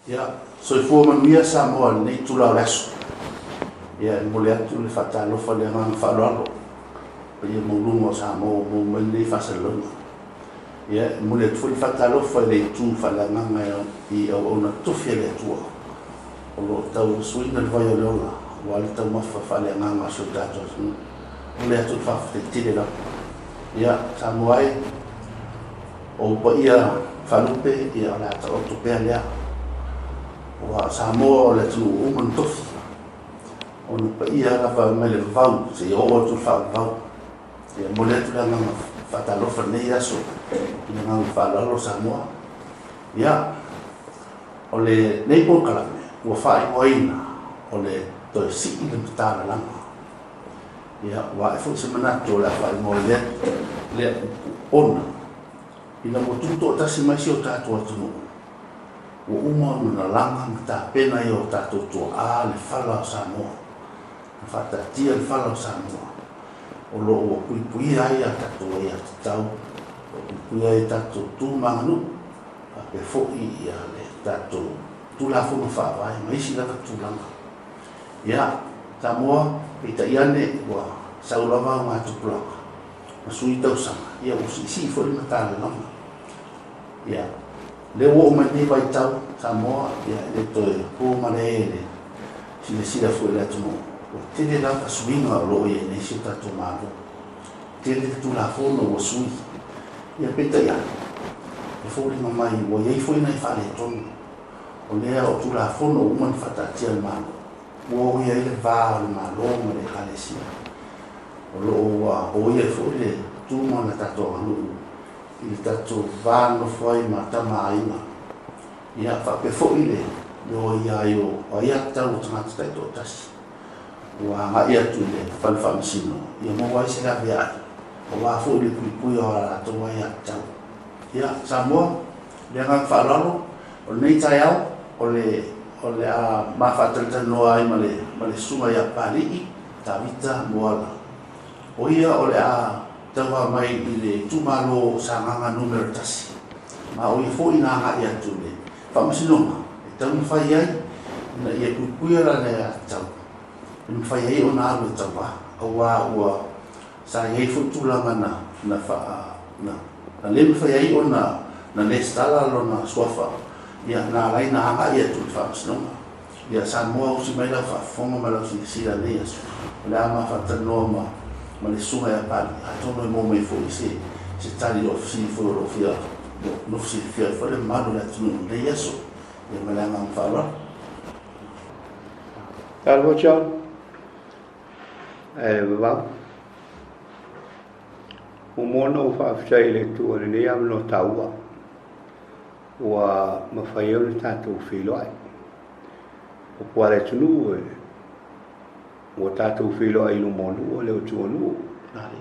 Ia, soifua manuia Samoa i lenei itula o le aso. Ia, e momoli atu le faatalofa i le agaga faaaloalo i paia maualuga o Samoa ua maua mai lenei faasalalauga. Ia, e momoli atu foi le faatalofa i le itu faaleagaga i auauna tofi a le Atua o lo o tauasuina le vai o le ola aua le taumafa faaleagaga o si o tatou atunuu. Momoli atu le faafetai tele lava. Ia, Samoa e, o ou paia faalupe, ia o le a taoto pea lea. Aua o Samoa o le atunuu ua uma ona tofi. Ona paia lava mai le vavau seia oo atu i le faavavau. Ia momoli atu le agaga faatalofa i lenei aso i le agaga faaaloalo o Samoa. Ia, o lenei polokalame ua faaigoaina o le toe sii le matalalaga. Ia, ua ae foi se manatu o le a faaigoa i lea, lea upu ona ina ua tutoatasi mai si o tatou atunuu, ua uma ona lalaga ma tapena i o tatou tuaa le fala o Samoa, na faataatia le fala o Samoa, o lo o ua puipuia ai a tatou aiatatau, ua puipuia ai a tatou tu ma aganuu, faapea foi ia le tatou Tulafono Faavae ma isi lava tulaga. Ia, Samoa, peitai ane ua sau lava augatupulaga ma sui tausaga, ia ua siisii foi le matalalaga. Ia, lea ua oo mai lenei vaitau, Samoa, ia e le toe po ma le e le silasila foi i le atunuu, ua tele lava suiga o lo o i ai nei si o tatou Malo. Tele le Tulafono ua sui. Ia, peitai ane, e foliga mai ua i ai foi nai faaletonu. O lea o Tulafono ua uma ona faataatia e le Malo, ua oia ai le va o le Malo ma le Ekalesia. O lo o ua oia ai foi le tu ma le tatou aganuu i le tatou va nonofo ai ma tama a aiga. Ia, faapea foi le oia ai o aiatatau o tagata taitoatasi ua agai atu i le fale faamasino ia maua ai se laveai aua foi le puipuia o a latou aiatatau. Ia, Samoa, Le agaga faaaloalo, o lenei taeao, o le o le a ma faatalatalanoa ai ma le ma le Susuga ia Papalii Tavita Moala. O ia o le a tauva mai i le itumalo o Sagaga Numera 1, ma o ia foi na agai atu i le Faamasinoga e taumafai ai ina ia puipuia lana aiatatau e mafai ai ona alu e tauva, aua ua Sa i ai foi tulaga na na faa na na le mafai ai ona na lesitala lona suafa, ia na ala ai na agai atu i le Faamasinoga. Ia Samoa usi mai lau faafofoga ma lau silasila i lenei aso, o le a ma faatalanoa ma ma le Susuga ia Pali, atonu e maua mai foi se se tali o fesili foi o lo o fia nofo silafia ai foi le mamalu o le atunuu i lenei aso. Ia ma le agaga faaaloalo. Talofa John. Ae vavau. Muamua ona ou faafetai i le Atua i lenei avanoa taua ua mafai ai ona tatou feiloai. O pua le atunuu e ua tatou feiloai i luma o nuu e le o tua o nuu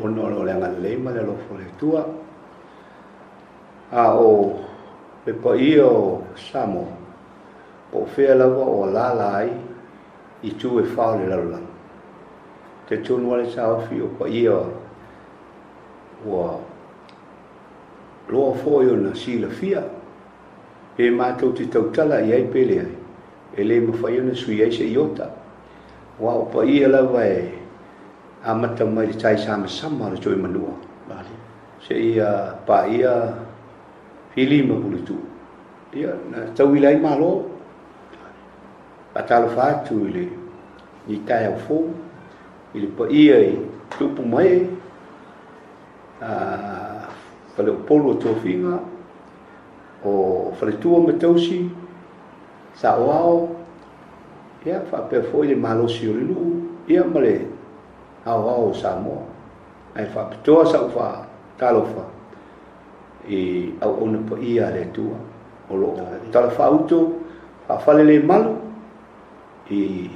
ona o le agalelei ma le alofa o le Atua. A o le paia o Samoa, po o fea lava o alaala ai itu e fa o le lalolagi. Talitonu lava le taofi o paia ua loa foi ona silafia pe matou te tautala i ai pe leai, e le mafai ona sui ai se iota. Aua o paia lava e amata mai le tai samasama o le Toimanua seia paia Fili ma Puletuu. Ia, na tauila ai Malo. Faatalofa atu i lenei taeao fou i le paia i tupu ma ee, Faleupolu o Tofiga, o Faletua ma Tausi, Saoao, ia faapea foi le malosi o le nuu, ia ma le aoao o Samoa. Ae faapitoa sau faatalofa i auauna paia a le Atua o lo o talafaauto faafalelemalu i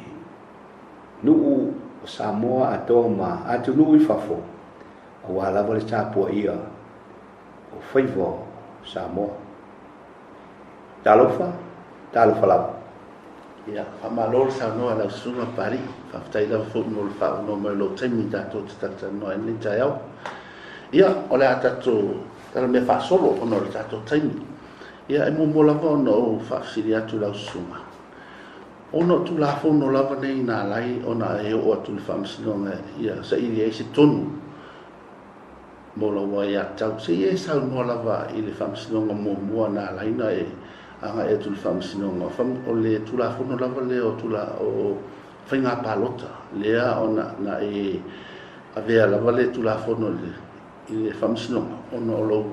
nuu o Samoa atoa ma atunuu i fafo aua lava le tapuaia o faiva o Samoa. Talofa, talofa lava. Ia, faamalo le saunoa i lau Susuga Papalii. Faafetai lava foi mo le faaaunoa mai o lou taimi tatou te talatalanoa ai i lenei taeao. Ia, o le a tatou talamea faasolo ona o le tatou taimi. Ia, e muamua lava ona ou faafesili atu i lau susuga, ona o Tulafono lava nei na ala ai ona e oo atu i le Faamasinoga ia saili ai se tonu mo lau aiatatau. Se i e saunoa lava i le Faamasinoga muamua na ala ai ona e agai atu i le Faamasinoga, o le Tulafono lava lea o o Faiga Palota lea ona na e avea lava le Tulafono i le Faamasinoga ona o lou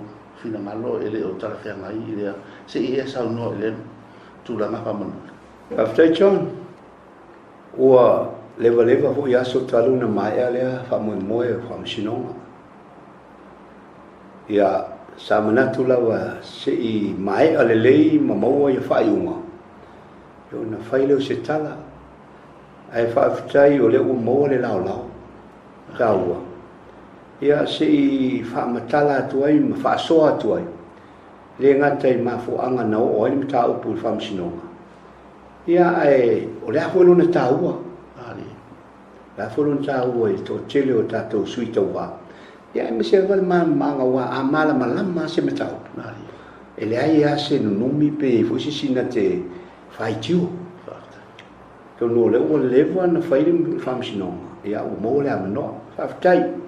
finagalo e le o talafeagai i lea. Se i e saunoa i lea tulaga faamolemole. Faafetai John. Ua levaleva foi aso talu ona maea lea faamoemoe o Faamasinoga. Ia, sa manatu lava se i maea lelei ma maua ia faaiuga, ia ona fai lea o se tala. Ae faafetai o lea ua maua le laolao taua. Ia, se i faamatala atu ai ma faasoa atu ai, e le gata i mafuaaga na oo ai le mataupu i le Faamasinoga, ia ae o le a foi lona taua? O le a foi lona taua i le toatele o tatou sui tauva? Ia aemaise lava le malamalamaaga aua a malamalama lava se mataupu, e leai lava se nunumi pe i ai foi se isi na te faitio. Atonu o lea ua leva ona fai le Faamasinoga, ia ua maua le avanoa. Faafetai.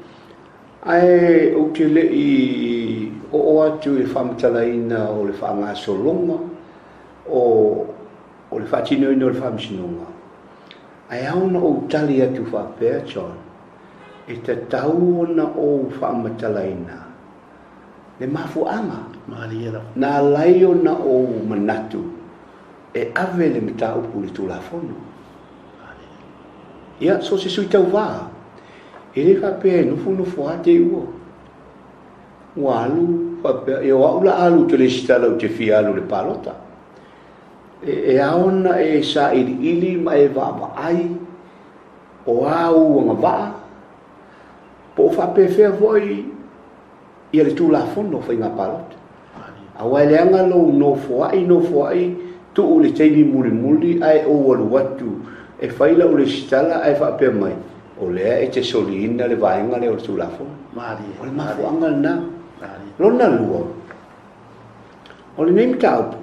Ae ou te le i oo atu i le faamatalaina o le faagasologa o o le faatinoina o le faamasinoga, ae ao ona ou tali atu faapea, John, e tatau ona ou faamatalaina le mafuaaga na ala ai ona ou manatu e ave le mataupu i le Tulafono. Ia, so o se sui tauva, e le faapea e nofonofo lava te i ua ua alu faapea, ia o au la a alu ou te lesitala ou te fia alu i le palota. E, e ao ona e sailiili ma e vaavaai o a ou agavaa, po o faapefea foi ia le Tulafono o Faiga Palota. Aua e leaga lou nofoai nofoai tuu i le taimi mulimuli ae ou alu atu e fai lau lesitala ae faapea mai, o lea e te soliina le vaega lea o le Tulafono. O le mafuaaga lena. Lona lua, o lenei mataupu,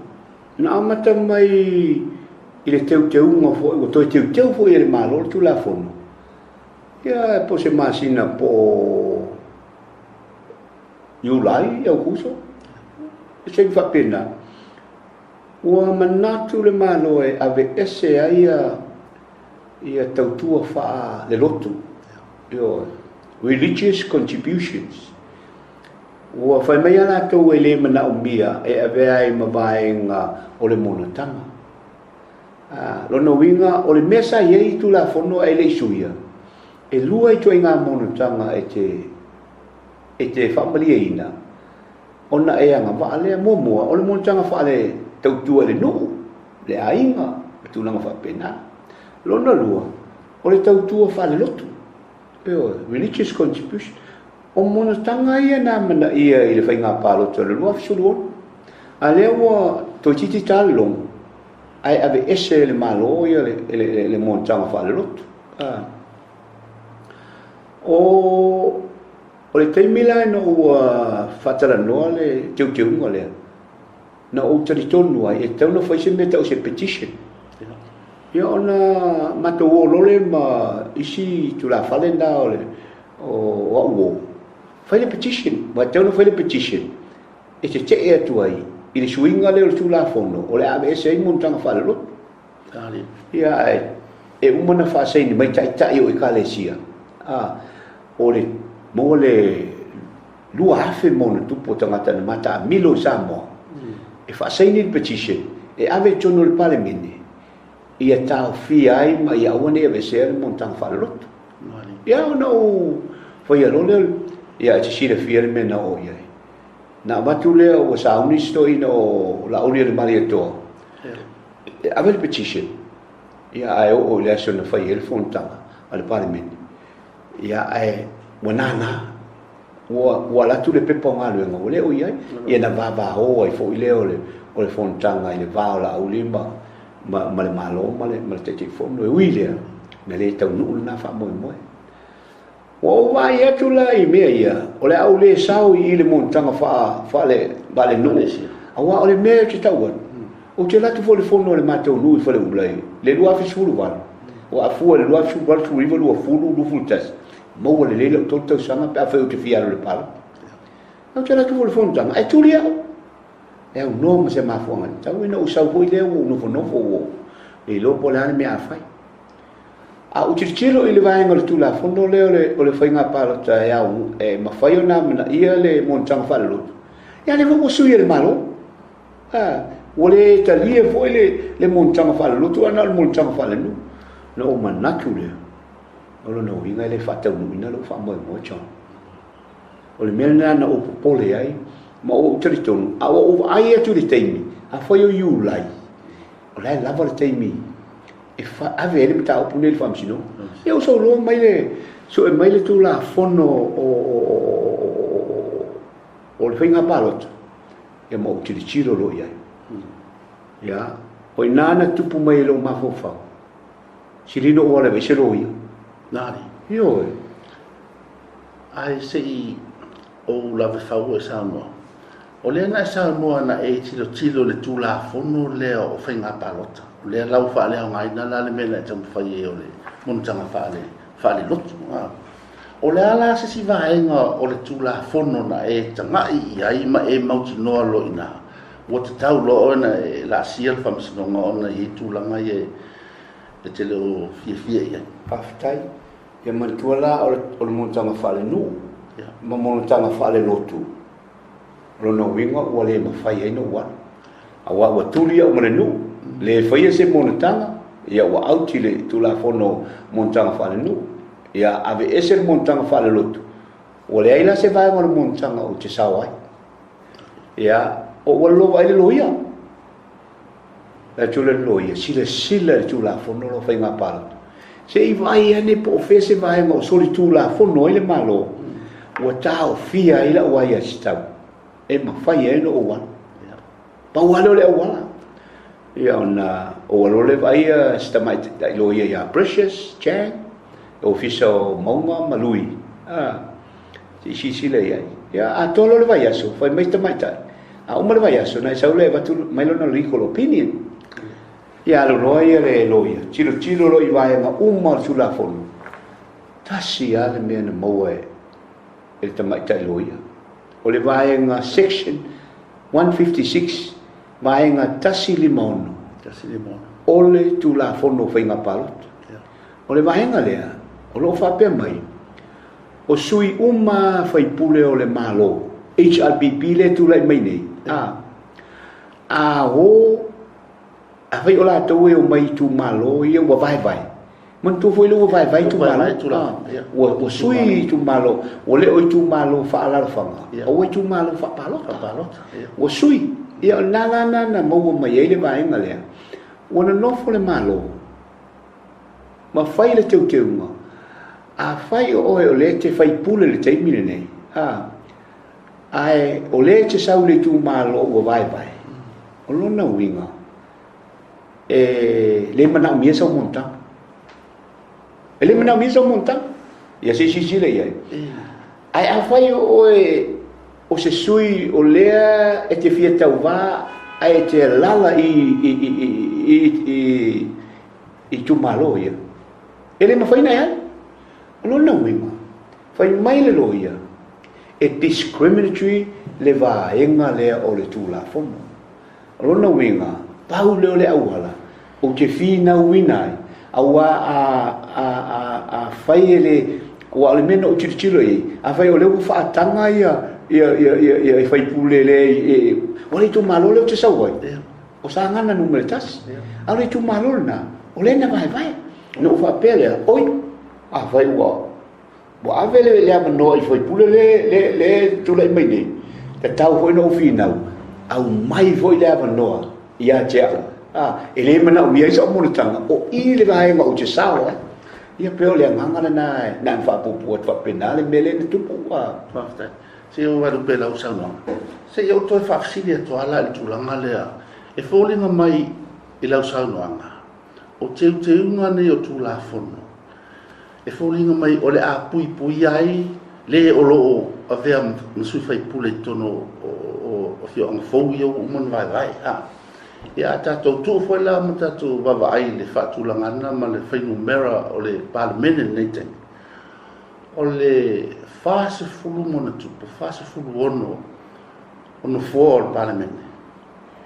na amata mai i le teuteuga foi, ua toe teuteu foi e le Malo le Tulafono, ia po o se masina po o Iulai, Aokuso, se taimi faapena, ua manatu le Malo e aveese ai ia tautua faalelotu, ioe, religious contributions. Ua fai mai a latou e le manaomia e avea ai ma vaega o le monotaga. Lona uiga, o le mea sa i ai i Tulafono ae le i suia, e lua ituaiga monotaga e te e te faamalieina ona e agavaa lea. Muamua, o le monotaga faale-tautua i le nuu, le aiga, ma tulaga faapena. Lona lua, o le tautua faale-lotu, ioe, religious contribution. O monotaga ia na amanaia i le faiga palota o le 2016, a lea ua toeitiiti ta le logo, ae aveese e le Malo ia le, le, le monotaga faale-lotu. Ah. O O le taimi la ina ua faatalanoa le teuteuga lea, na ou talitonu ai e tatau ona fai se mea e tau o se petition. Ia ona matou o loa lea ma isi tulafale na o le o au uo, fai le petition, aua e tatau ona fai le petition e tetee atu ai i le suiga lea o le Tulafono o le a aveese ai monotaga faalelotu. Ia ae e uma ona faasaini mai taitai o Ekalesia, a, o le maua le 2,000 ma ona tupu o tagata na mataamilo i Samoa e faasaini le petition e ave i totonu o le Palemene ia taofia ai ma ia aua ne i aveesea le monotaga faalelotu. Ia ona ou faia loa lea, ia e te silafia le mea na oo i ai. Na avatu lea ua sauni si toeaina o Laaulialemalietoa e ave le petition, ia ae oo i le aso na fai ai le fonotaga a le Palemene, ia ae ua nānā, ua, ua alu atu le pepa o galuega ua le o i ai, ia na vavao ai foi lea o le, o le fonotaga i le va o Laauli ma, ma, ma le Malo ma le, ma le Taitaifono. E ui i lea, na le taunuu lena faamoemoe. Ua ou vaai atu la i mea ia, o le a ou le sao i i le monotaga faa, faale, faalenuu. Aua o le mea ou te tau atu, ou te alu atu foi i le fono a le matou nuu i Faleula i le 2018, ua afua i le 2018, 19, 20, 21, maua lelei lau 3 tausaga pe afai ou te fia alu i le palota. Ou te alu atu foi i le fonotaga, ae tuli au. E aunoa ma se mafuaaga tatau, ina ou sau foi lea ua ou nofonofo ua ou le iloa po o le a le mea a fai. A ou tilotilo i le vaega o le Tulafono lea o le Faiga Palota e ao, e mafai ona amanaia le monotaga faalelotu, ia lea foi ua sui e le Malo. A, ua le talia foi le, le monotaga faalelotu ae na o le monotaga faalenuu. Na ou manatu lea, o lona uiga e le faataunuuina lou faamoemoe, John. O le mea lena na ou popole ai, ma ua ou talitonu, a ua ou vaai atu i le taimi, afai o Iulai, o la e lava le taimi e ave ai le mataupu lenei i le Faamasinoga. Ia ua saunoa mai le, sue mai le Tulafono o le Faiga Palota, ia ma ou tilotilo loa i ai. Ia, o i ina na tupu mai ai lou mafaufau, sili ona ou alu e vaai se loia. Nani? Ioe. Ae se i ou lave fau e saunoa. O lea na e saunoa na e tilotilo i le Tulafono lea o Faiga Palota, o lea la ua faaleaogaina la le mea na e taumafai ai o le monotaga faale, faalelotu. O le a la se isi vaega o le Tulafono na e tagai i ai ma e mautinoa loa i ina, ua tatau loa oe ona e laasia le Faamasinoga ona e i ai tulaga ia e te le o fiafia i ai? Faafetai. Ia manatua la o le monotaga faalenuu ma monotaga faalelotu, O lona uiga ua le mafai ai ona ou alu, aua ua tuli au ma le nuu, le faia se monotaga, ia ua out i le Tulafono Monotaga Faalenuu. Ia aveese le monotaga faalelotu, ua leai la se vaega o le monotaga ou te sao ai. Ia, ou alu loa vaai le loia. Le atu le loia, silasila i le Tulafono lea o Faiga Palota. Se i vaai ane po o fea se vaega o solitulafono ai le Malo ua taofia ai lau aiatatau e mafai ai ona ou alu. Pau lava lea o le auala. Ia ona ou alu loa lea vaai si tamaitai loia ia Precious Chang, Ofisa o Mauga ma Lui. Se i silasila i ai. Ia atoa loa le vaiaso, fai mai si tamaitai, a uma le vaiaso, ona e sau lea e avatu mai lona legal opinion. Ia alu loa ia le loia, tilotilo loa i vaega uma o le Tulafono, tasi lava le mea na maua e le tamaitai loia, o le vaega section 156, vaega 156 o le Tulafono o Faiga Palota. O le vaega lea, o lo o faapea mai, o sui uma faipule o le Malo, HRPP lea e tulai mai nei, a o Afai o latou e omai i itumalo ia ua vaevae, manatua foi lea ua vaevae itumalo, ua sui itumalo, ua le o itumalo faaalaalafaga, a ua itumalo faapalota. Ua sui. Ia o lena la na na maua mai ai le vaega lea, ua nonofo le Malo ma fai le teuteuga, afai o oe o lea e te faipule i le taimi lenei, a, ae o lea e te sau i le itumalo ua vaevae, O lona uiga, e le manaomia sau monotaga. E le manaomia sau monotaga. Ia se i silasila i ai. Ae afai o oe o se sui o lea e te fia tauvā ae e te alaala i itumalo ia, e le mafai ona e alu. O lona uiga, fai mai le loia, e discriminatory le vaega lea o le Tulafono. O lona uiga, pau lea o le auala ou te finauina ai, aua a, a, a, a fai e le, aua o le mea na ou tilotilo i ai, afai o lea ua faataga ia, ia, ia, ia, ia i faipule lea i, o le itumalo lea ou te sau ai, o Sagaga Nu.1, a o le itumalo lena, o lea na vaevae. Ona ou faapea lea, oi, afai ua Ua ave le avanoa i faipule le tulai mai nei, tatau foi ona ou finau, aumai foi le avanoa ia te au. E le manaomia ai sau monotaga, o i le vaega ou te sao ai. Ia pei o le agaga lena na ona faapuupuu atu faapena le mea lea na tupu. Faafetai. Se i ou alu pea i lau saunoaga. Se i ou toe faafesili atu lava la i le tulaga lea, e foliga mai i lau saunoaga, o teuteuga nei o Tulafono, E foliga mai o le a puipuia ai le o lo o avea ma sui faipule i totonu afioaga fou ia ua uma ona vaevae. Ia a tatou tuu foi la ma tatou vaavaai i le faatulagaga ma le fuainumera o le Palemene i lenei taimi, o le 40+, 46 o nofoa o le Palemene,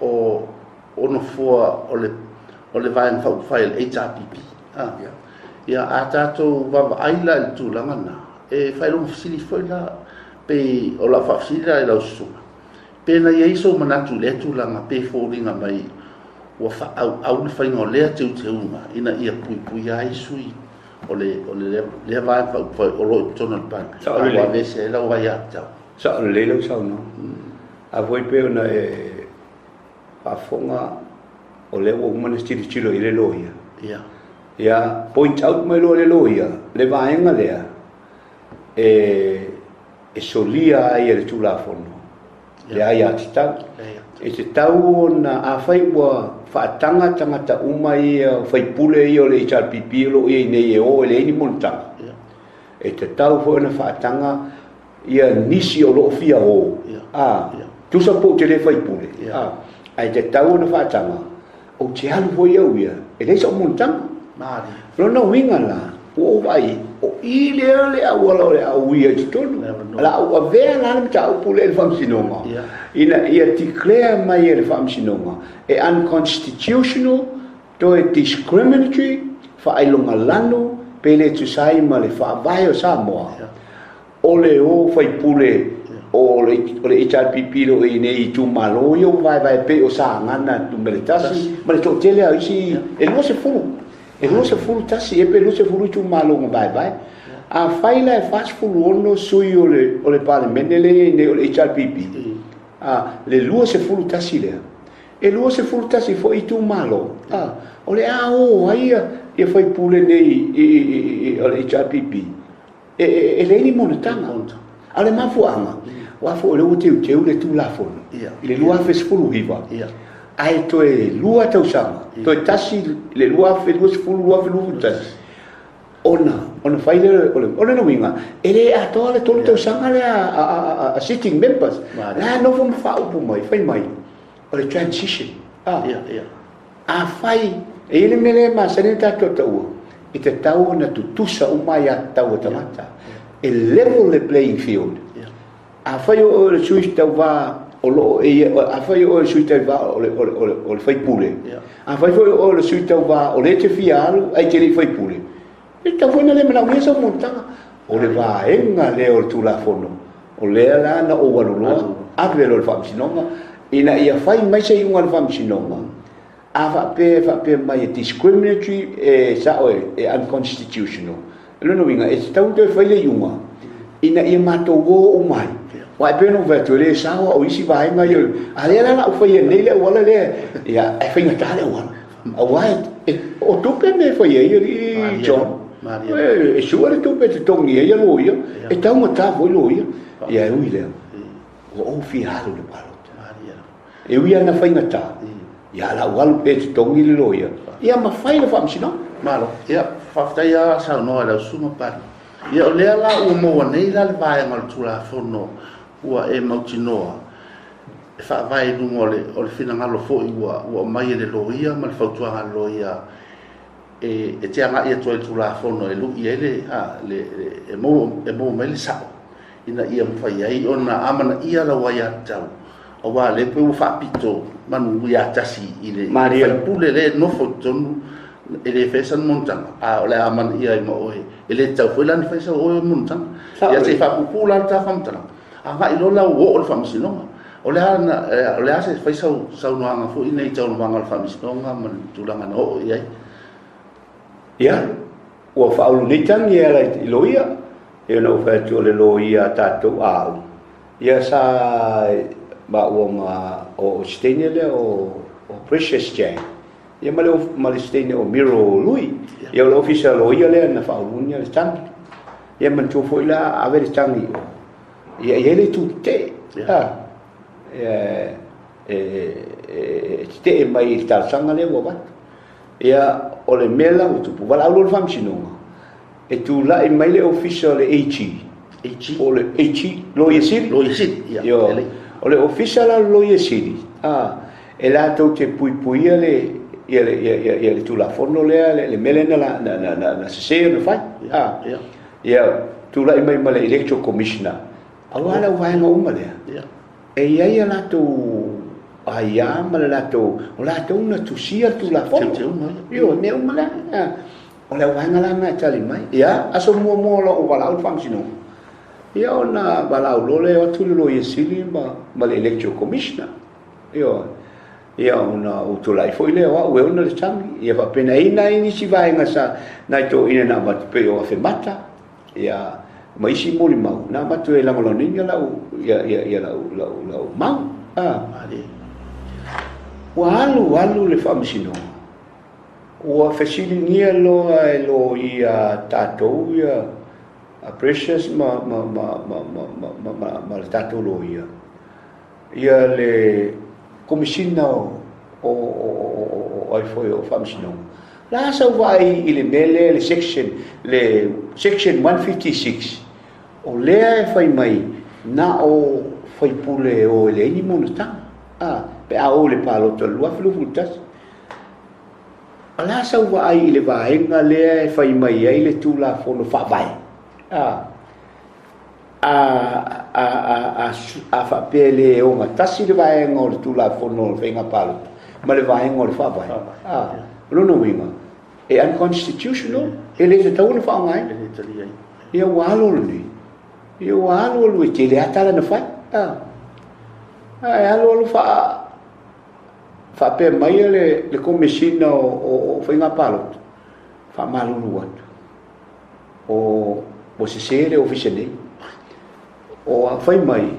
o nofoa o le Vaega Faaupufai a le HRPP. Ia a tatou vaavaai la i le tulaga lena, e faailoga fesili foi la, pei o lau faafesili la i lau susuga, pe na i ai sou manatu i lea tulaga pe foliga mai ua faaauau le faiga o lea teuteuga ina ia puipuia ai sui o lea Vaega Faaupufai o lo o i totonu o le Palemene, a ua aveese ai lau aiatatau? Sao lelei lau saunoaga. A foi pei ona e faafofoga o lea ua uma ona tilotilo i ai le loia. Ia point out mai loa le loia le vaega lea e solia ai e le Tulafono le aiatatau. E tatau ona, afai ua faataga tagata uma ia, faipule ia o le HRPP o lo o i ai nei e o e leai ni monotaga, e tatau foi ona faataga ia nisi o lo o fia o, a, tusa po ou te le faipule, a, ae tatau ona faataga, ou te alu foi au ia, e leai sau monotaga. O lona uiga la, ua ou vaai, o i lea le auala o le a uia i totonu. O le a ou avea la le mataupu lea i le Faamasinoga, ina ia declare mai e le Faamasinoga e unconstitutional, toe discriminatory, faailoga lanu, pe le tusa ai ma le Faavae o Samoa, o le o faipule o le HRPP lo i nei itumalo ia ua vaevae pei o Sagaga numera 1 ma le toatele lava o isi e 20, e 21 ea pe 20 itumalo na vaevae. Afai la e 46 sui o le Palemene lea e i ai nei o le HRPP, le 21 lea, e 21 foi itumalo, o le a o ai ia faipule nei o le HRPP, e leai ni monotaga. A o le mafuaaga, aua foi o lea ua teuteu le Tulafono i le 2019, ae toe 2 tausaga, toe tasi le 2020, 2021, ona fai lea o le... O lona uiga, e le atoa le 3 tausaga lea a sitting members. La e nofo ma faaupu mai, fai mai, o le transition. Afai, e i ai le mea lea e masani ona tatou taua, e tatau ona tutusa uma aiatatau a tagata. E level le playing field. Afai o oe o le sui tauva o lo o e, afai o oe o le sui tauva o le faipule, afai foi o oe o le sui tauva o lea e te fia alu ae te le i faipule, e tatau foi ona le manaomia sau monotaga. O le vaega lea o le Tulafono, o lea la na ou alu loa ave loa i le Faamasinoga, ina ia fai mai se iuga a le Faamasinoga, a faapea e faapea mai e discriminatory, e sao e unconstitutional. O lona uiga, e tatau ona toe fai le iuga ina ia matou o uma ai. Aua e pei ona ou fai atu, e le sao au i isi vaega ia. A lea la o le a ou faia nei le auala lea, ia, e faigata le auala. Aua o tupe mea e fai ai alii John. E sua le tupe e totogi ai loia, e taugata foi loia. Ia e ui lea, ua ou fia alu i le palota. E ui lava ina faigata, ia o le a ou alu pea e totogi le loia, ia ma fai le faamasinoga. Malo. Ia, faafetai lava saunoa i lau Susuga Pali. Ia o lea la ua maua nei la le vaega o le Tulafono ua e mautinoa e faavae i luga o le finagalo foi ua aumai e le loia ma le fautuaga a le loia e te agai atu ai i le Tulafono e lui ai le, e maua mai le sao ina ia mafai ai ona amanaia lau aiatatau, aua o lea pei ua faapito manu ia tasi i le faipule lea e nofo i totonu e le faia sana monotaga, a o le a amanaia ai ma oe, e le tatau foi la ona fai sau oe monotaga. Ia se i faapuupuu la le ta faamatalaga, agai loa la ua oo i le Faamasinoga. O le a, o le a se fai sau saunoaga foi nei i taualumaga o le Faamasinoga ma le tulaga na oo i ai? Ia, ua faaulu nei tagi e ala i loia, e ona ou fai atu o le loia a tatou a au, ia sa maua ma o si teine lea o Precious Chang, ia ma le ma le si teine o Miro Lui, ia o le ofisa loia lea na faauluina le tagi. Ia manatua foi la ave le tagi i o, ia e i ai le itu tetee, e tetee mai i le talosaga lea ua avatu. Ia, o le mea la ua tupu, valaau loa le faamasinoga, e tulai mai le ofisa o le AG, AG? O le AG, Loia Sili. Loia Sili, ia. Ioe. O le Ofisa la o le Loia Sili, a, e latou te puipuia le, ia le, ia, ia, ia le Tulafono lea, le, le mea lea na, na, na, na, na sese ona fai. A, ia, tulai mai ma le Electoral Commissioner, aua le auvaega uma lea. E i ai a latou aia ma le latou, o latou na tusia le Tulafono. Ioe, mea uma lea. O le auvaega la lena e tali mai. Ia, aso muamua o lou valaau i le Faamasinoga, ia ona valaau loa lea, o atu le Loia Sili ma, ma le Electoral Commissioner. Ioe. Ia ona ou tulai foi lea o au e ona le sami. Ia faapena, e i ai nai nisi vaega sa nai toeaiina na avatu pei o Afemata, ia ma isi molimau na avatu e lagolagoina lau ia ia ia lau lau lau mau. Ah. Ua alu alu le Faamasinoga. Ua fesiligia loa e loia a tatou ia a Precious ma ma ma ma ma ma ma ma ma le tatou loia ia le Komesina o o o o o ai foi o Faamasinoga. La sau vaai i le mea lea le section le section 156 o lea e fai mai na o faipule e o e leai ni monotaga a pe a o i le palota o le 2021. O le a sau vaai i le vaega lea e fai mai ai le Tulafono Faavae? A, a, a, a, a, a faapea e le ogatasi le vaega o le Tulafono o le Faiga Palota ma le vaega o le Faavae, a, o lona uiga, e unconstitutional, e le tatau ona faaaogaina. Ia ua alo lenei. Ia ua alu alu e tele lava tala na fai. A, ae alu alu faa Faapea mai le, le Komesina o, o, o Faiga Palota, faamalulu atu, o, ua sese le ofisa nei. O a fai mai,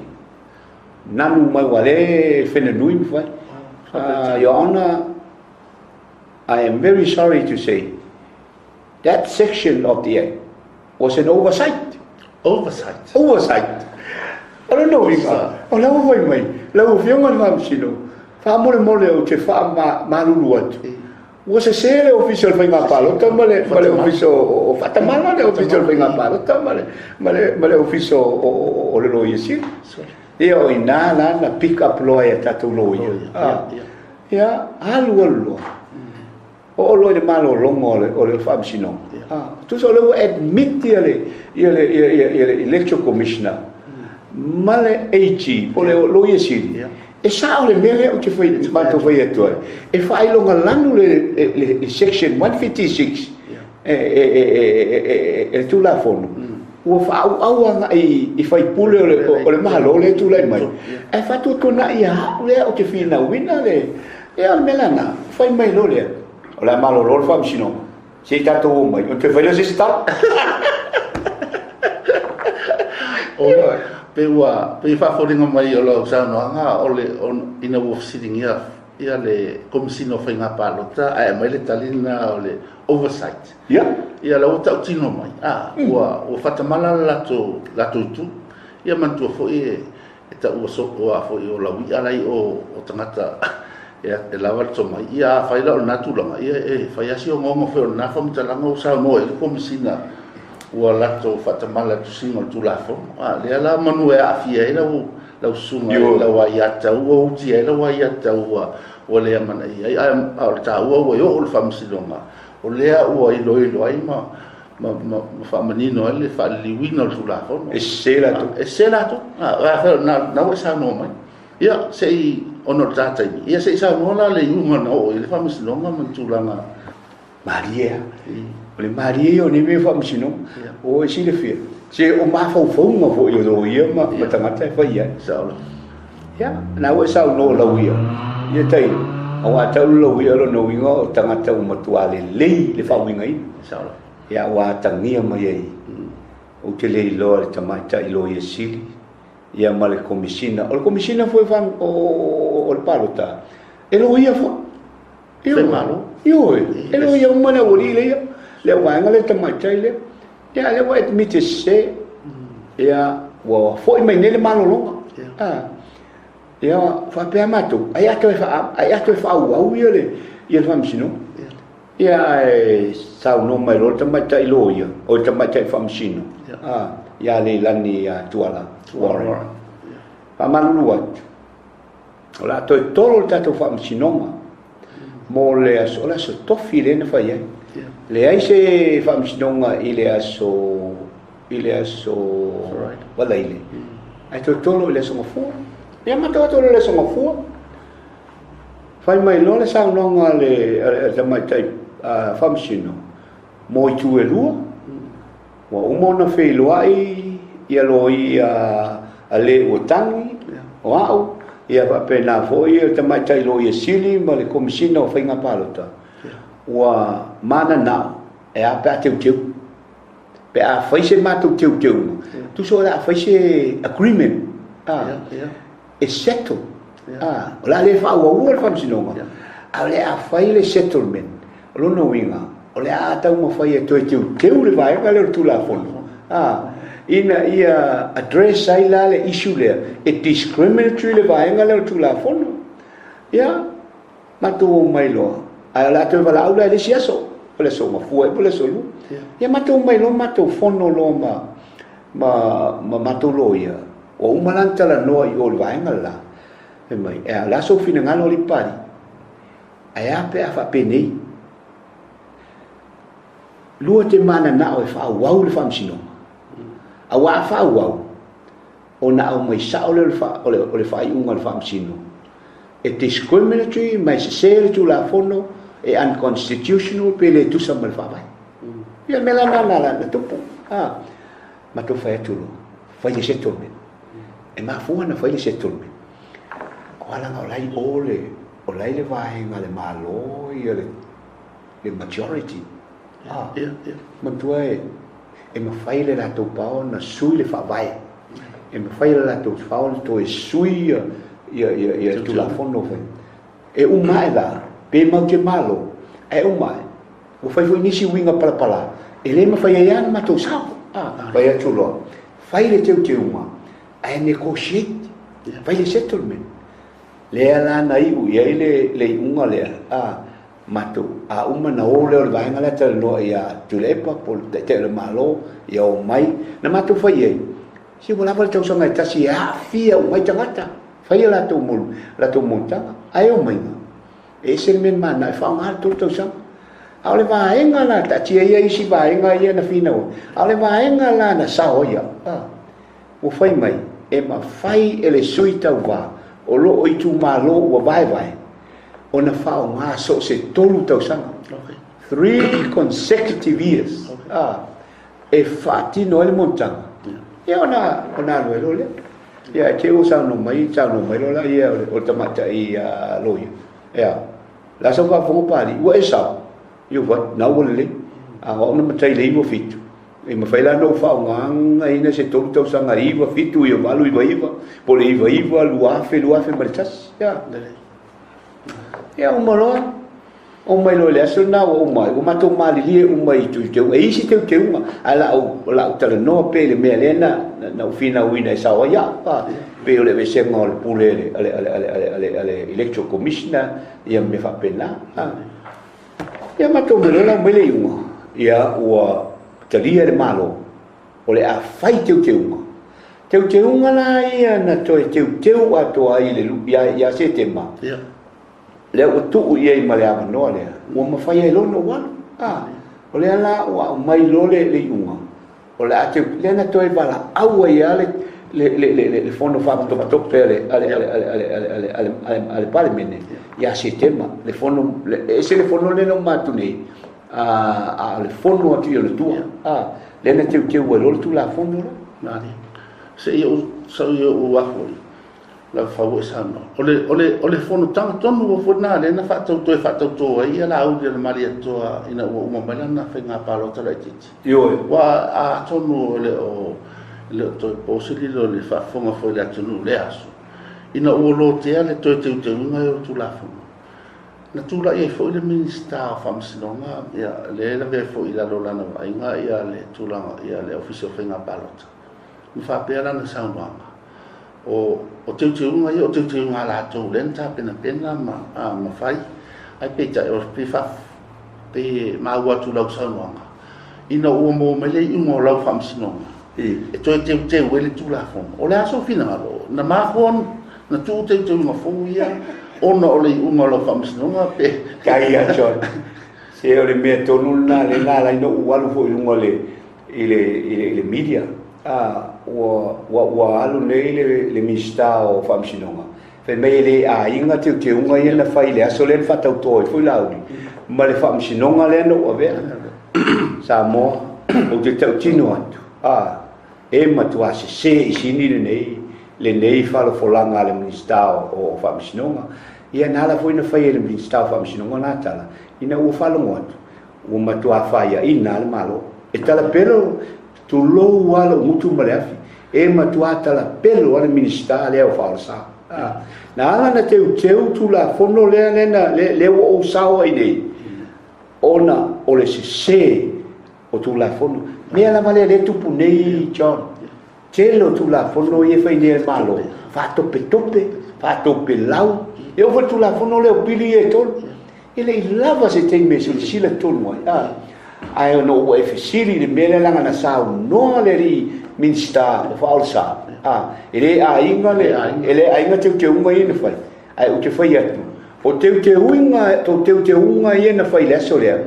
nanu mai ua le fena nui ma fai. Your Honor, I am very sorry to say that section of the Act was an oversight. Oversight. Oversight. O lona uiga, o la ua fai mai, lau Afioga i le Faamasino, faamolemole ou te faamalulu atu, ua sese le Ofisa o le Faiga Palota ma le, ma le Ofisa o, o Faatamala le Ofisa o le Faiga Palota ma le, ma le, ma le Ofisa o, o, o le Loia Sili. Ia o i ina la na pick up loa e a tatou loia. Ah. Ia, alu alu loa. Oo loa i le malologa o le, o le faamasinoga. Ah, tusa o lea ua admit ia le, ia le, ia, ia, ia le Electoral Commissioner ma le AG, po o le Loia Sili, e sao le mea lea ou te fai, matou fai atu ai. E faailoga lanu le, le, le, le section 156 e, e, e, e, e, e, e le Tulafono. Ua faaauau agai i faipule o le, o le Malo lea e tulai mai. Ae faatuatuanai ia au lea ou te finauina le, Ia, o le mea lena, fai mai loa lea, o le a malolo le faamasinoga, se i tatou o mai, ona toe fai lea o se isi tala. Oi, pe ua, pei e faafoliga mai o lau saunoaga o le, o, ina ua fesiligia ia le Komesina o Faiga Palota ae aumai le tali lena o le oversight. Ia. Ia, la ua tautino mai, a, ua, ua faatamala le latou, latou itu. Ia manatua foi e, E taua soo a foi o lau i'a la i o o tagata e lava le tomai. Ia afai la o lena tulaga, ia e fai lava si ogaoga foi o lena faamatalaga ua saunoa i ai le Komesina ua latou faatamala i le tusiga o le Tulafono. A lea la manu e aafia ai lau lau susuga i lau aiatatau ua utia ai lau aiatatau ua ua le amanaia ai. Ae o le taua ua oo i le Faamasinoga, o lea ua iloilo ai ma ma, ma, ma faamanino ai le faaliliuina o le Tulafono. E sese latou. E sese latou. A, na, na ua e saunoa mai. Ia, se i, ona o le ta taimi, ia se i saunoa la le iuga na oo i le Faamasinoga ma le tulaga. Malie lava. O le malie ia o nei mea o Faamasinoga. Ua e silafia, se o mafaufauga foi o loia ma, ma tagata e fai ai. Sao. Ia, na ua e saunoa o lau ia, ia Tailo, aua a tau le lau ia o lona uiga o tagata ua matua lelei le faauigaina. Sao. Ia, ua atagia mai ai, ou te le iloa le tamaitai Loia Sili, ia ma le Komesina. O le Komesina foi o le palota, e loia foi. Ioe, ioe, e loia uma le aualii lea, le auvaega lea tamaitai lea. Ia, lea ua admit e sese. Ia, ua foi mai nei le malologa. Ah. Ia, faapea matou, ai a toe ai a toe faaauau ia le ia le faamasinoga. Ia, ae saunoa mai loa le tamaitai loia, o le tamaitai faamasino, ah, ia Leilani ia Tuala Warren. Faamalulu atu, o le a toe tolo le tatou faamasinoga mo le aso, o le aso tofi lea na fai ai. Leai se faamasinoga i le aso, i le aso Valaile, ae toe tolo i le aso Gafua. Ia matou atu i le aso Gafua, fai mai loa le saunoaga a le tamaitai faamasino mo itu e lua. Ua uma ona feiloai ia loia a le ua tagi, o au, ia faapena foi le tamaitai loia sili ma le Komesina o Faiga Palota, ua mananao e a pe a teuteu. Pe a fai se matou teuteuga, tusa o le a fai se agreement, e settle. O le a le faaauaua le faamasinoga, a o le a fai le settlement. O lona uiga, o le a taumafai e toe teuteu le vaega lea o le Tulafono, ina ia address ai la le issue lea, e discriminatory le vaega lea o le Tulafono. Ia, matou omai loa, ae o le a toe valaau la i le isi aso, po o le aso Gafua ea po o le aso Lua. Ia, matou omai loa matou fono loa ma matou loia, ua uma la ona talanoa i o i le vaega le la, fai mai, e a, o le a sou finagalo alii Papalii? Ae a pe a faapenei? Lua te mananao e faaauau le faamasinoga. Aua a faaauau, ona aumai sao lea o le faaiuga a le faamasino, e discriminatory ma e sese le Tulafono, e unconstitutional pe le tusa ma le Faavae. Ia, o le mea la lena na tupu. Matou fai atu loa, fai le settlement. E mafua ona fai le settlement, aua leaga o la e i o le, o la e i le vaega a le Malo ia le majority. A, manatua e, e mafai le latou power ona sui le faavae. E mafai le latou power ona toe sui ia, ia, ia, ia Tulafono fai. E uma ae la, pe matou te malo, ae uma ae, ua fai foi nisi uiga palapala, e le mafai ai lava ona matou sao. A, fai atu loa, fai le teuteuga, ae negotiate, fai le settlement. Lea la na iu i ai le iuga lea, a, matou, a uma ona o lea o le vaega lea talanoa ia Tuilaepa po o le Taitai o le Malo, ia omai. Na matou fai i ai, se ua lava le tausaga e tasi e aafia uma ai tagata, fai a latou latou monotaga, ae omaiga, e ese le mea na mananao e faaaoga le 3 tausaga. A o le vaega la, taatia ia isi vaega ia na finau ai, a o le vaega la na sao ai au, a, ua fai mai, e mafai e le sui tauva o lo o itumalo ua vaevae ona faaaoga so o se 3 tausaga, 3 consecutive years, a, e faatino ai le monotaga, ia ona alu ai loa lea. Ia, ae te i ua saunoa mai, saunoa mai loa lea o le tamaitai loia, ea, o le a sau faafofoga Papalii, ua e sao? Ioe, na ua lelei. A o au na matai i le 97, e mafai la ona ou faaaogaina se 3 tausaga, 97, 98, 99, po o le 99, 2000, 2001. Ia, ia uma loa, uma mai loa i le aso lena ua uma ai, ua matou malilie uma i teuteuga. E i ai isi teuteuga, ae o le a ou talanoa pea i le mea lea na ou finauina e sao ai au, pei o le aveesega o le pule a le Electoral Commissioner, ia ma mea faapena. Ia matou mai loa la aumai le iuga, ia ua talia e le Malo, o le a fai teuteuga. Teuteuga la ia na toe teuteu atoa ai le, ia Setema, lea ua tuu i ai ma le avanoa lea, ua mafai ai loa ona ou alu. O lea la ua aumai loa le iuga, O le a teu, lea na toe valaau ai lava le fono faapatopatope a le Palemene ia Setema, le fono, e ese le fono lea na uma atu nei, a o le fono atu i ona tua, lea na teuteu ai loa le Tulafono lea. Se i ou sau i ou afu Lalafau e saunoa. O le, o le, o le fonotaga tonu foi lena lea na faatau, toe faatauto ai ia Laauli a le Malietoa ina ua uma mai lana faiga palota laitiiti. Ioe. Aua atonu e le o, e le o toe po se lilo i le faafofoga foi a le atunuu i lea aso, ina ua lotea le toe teuteuina o le Tulafono, na tulai ai foi le Minisita o Faamasinoga, ia, lea e lavea foi i lalo o lana vaaiga ia le tulaga, ia le Ofisa o Faiga Palota, na faapea lana saunoaga, O, o teuteuga ia, o teuteuga a latou lea na tapenapena ma, a, ma fai. Ae peitai, o, pei faa, pei e maua atu i lau saunoaga, ina ua maua mai le iuga o lau faamasinoga, E toe teuteu ai le Tulafono. O le a sou finagalo? Na mafua ona tuu teuteuga fou ia ona o le iuga o lau faamasinoga pe? Tai ia John. Se o le mea tonu lena lea na ala ai ona ou alu foi i luga i le media. Ua alu nei le Minisita o Faamasinoga fai mai e le aiga teuteuga ia na fai i le aso lea na faatauto ai foi Laauli ma le faamasinoga lea na ou avea. Samoa, ou te tautino atu, e matua sese i sini lenei falofolaga a le Minisita o Faamasinoga. Ia na ala foi na fai e le Minisita o Faamasinoga na tala, ina ua faalogo atu, ua matua faiaina lava le Malo. E talapelo, tulou lava lou gutu ma le afi, e matua talapelo lava le Minisita lea o Faaolesa. Na ala na teuteu Tulafono lea lea ua ou sao ai nei, ona o le sese o Tulafono. Mea lava lea lea e tupu nei, John, tele o Tulafono ia e fai nei e le Malo, faatopetope, faatopelau. E oo foi i le Tulafono lea o pili ia e tolu, e le i lava se taimi e silasila tonu ai. Ae ona ua e fesili i le mea lea leaga na saunoa le alii Minisita o Faaolesa, e le aiga le, e le aiga teuteuga ia na fai, ae ou te fai atu, o teuteuga, o teuteuga ia na fai i le aso lea,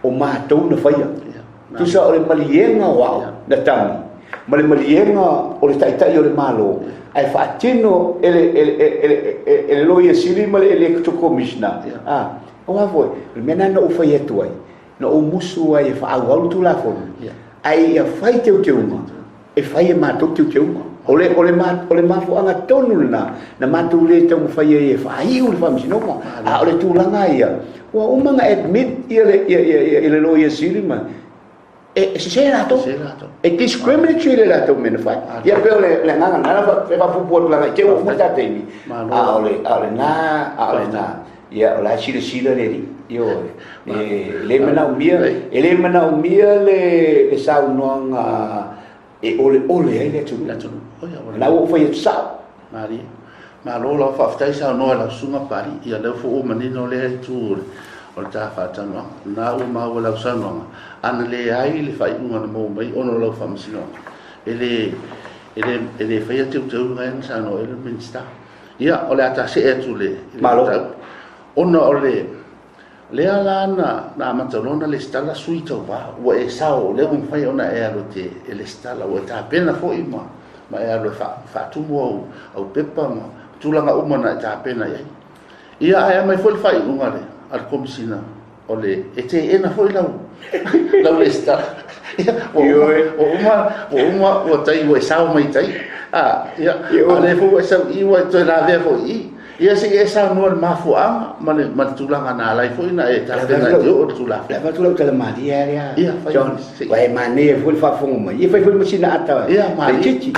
o matou na faia. Tusa o le maliega o au na tagi, ma le maliega o le Taitai o le Malo, ae faatino e le Loia Sili ma le Electoral Commissioner. Aua foi, o le mea lena na ou fai atu ai, na ou musu ai e faaauau le Tulafono, ae ia fai teuteuga, e fai e matou teuteuga. O le mafuaaga tonu lena na matou le taumafai ai e faaiu le faamasinoga. A o le tulaga ia, ua uma ona admit ia le Loia Sili ma e sese latou. E discriminatory le latou mea na fai. Ia pei o le agaga lena e faapuupuu atu leaga i te i ua uma le ta taimi. A o lena, ia o la e silasila le alii. Ioe. E le manaomia, e le manaomia le saunoaga e oleole ai le atunuu. O la ua ou fai atu sao. Malie. Malo lava faafetai saunoa i lau Susuga Papalii. Ia lea foi ua manino lea itu o le ta faatalanoaga. O lena ua maua i lau saunoaga, ana leai le faaiuga na maua mai ona o lau faamasinoga, e le faia teuteuga ia na saunoa i ai le Minisita. Ia, o le a ta see atu i le mataupu. Ona o le lea la na amata loa ona lesitala sui tauva, ua e sao, o lea ua mafai ona e alu e lesitala, ua e tapena foi ma e alu e faatumu au pepa ma tulaga uma na e tapena i ai. Ia, ae aumai foi le faaiuga a le Komesina o le, e teena foi lau lesitala. Ia, ua uma, ua tai, ua e sao mai tai. Ia, a o lea foi ua e sau i i, ua e toe lavea foi i i. Ia se i e saunoa i le mafuaaga ma le tulaga na ala ai foi ona e tapena e te oo i le Tulafono. Le avatu lau tala malie lava lea, John, aua e manaia foi le faafofoga mai. Ia fai foi ma sina ata laitiiti.